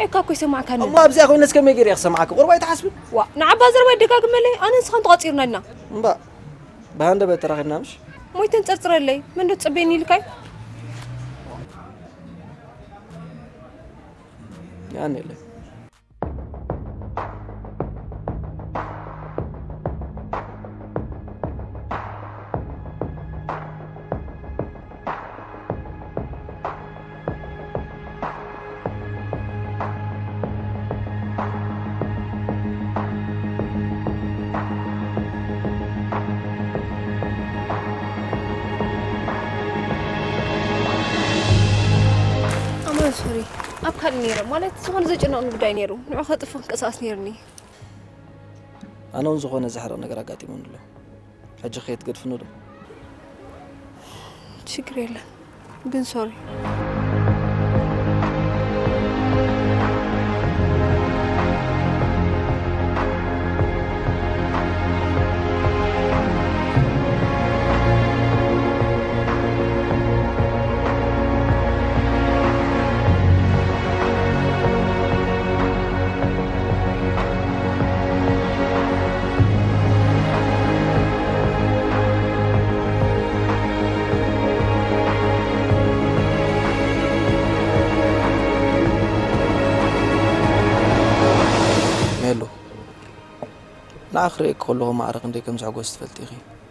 እካ እኮ ይሰማዕካኒ። እሞ ኣብዚኣ ኮይነስ ከመይ ገይረ ክሰምዓካ? ቁርባ ኣይትሓስብን? ዋ ንዓባ ዘረባ ደጋግመለይ ኣነ ንስኻን ተቋፂርና ኢና። እምባ ብሃንደበት ተራኺብና ምሽ? ሞይተን ፀርፅረለይ መን ዶ ትፅበየኒ ኢልካይ? ያኔለ ኣማን ሶሪ ኣብ ካልእ ነይረ ማለት ዝኾነ ዘጨነቕኒ ጉዳይ ነይሩ ንዑ ከጥፍ ክንቀሳቀስ ነይርኒ። ኣነ እውን ዝኾነ ዘሕርቕ ነገር ኣጋጢሙኒ ኣሎ። ሕጂ ከየት ገድፍኑ ዶ? ችግር የለን ግን ሶሪ። ሜሉ፣ ንዓ ክርእየኪ ከለኹ ማዕረ ክንደይ ከም ዝሕጎስ ትፈልጢ ኢኺ።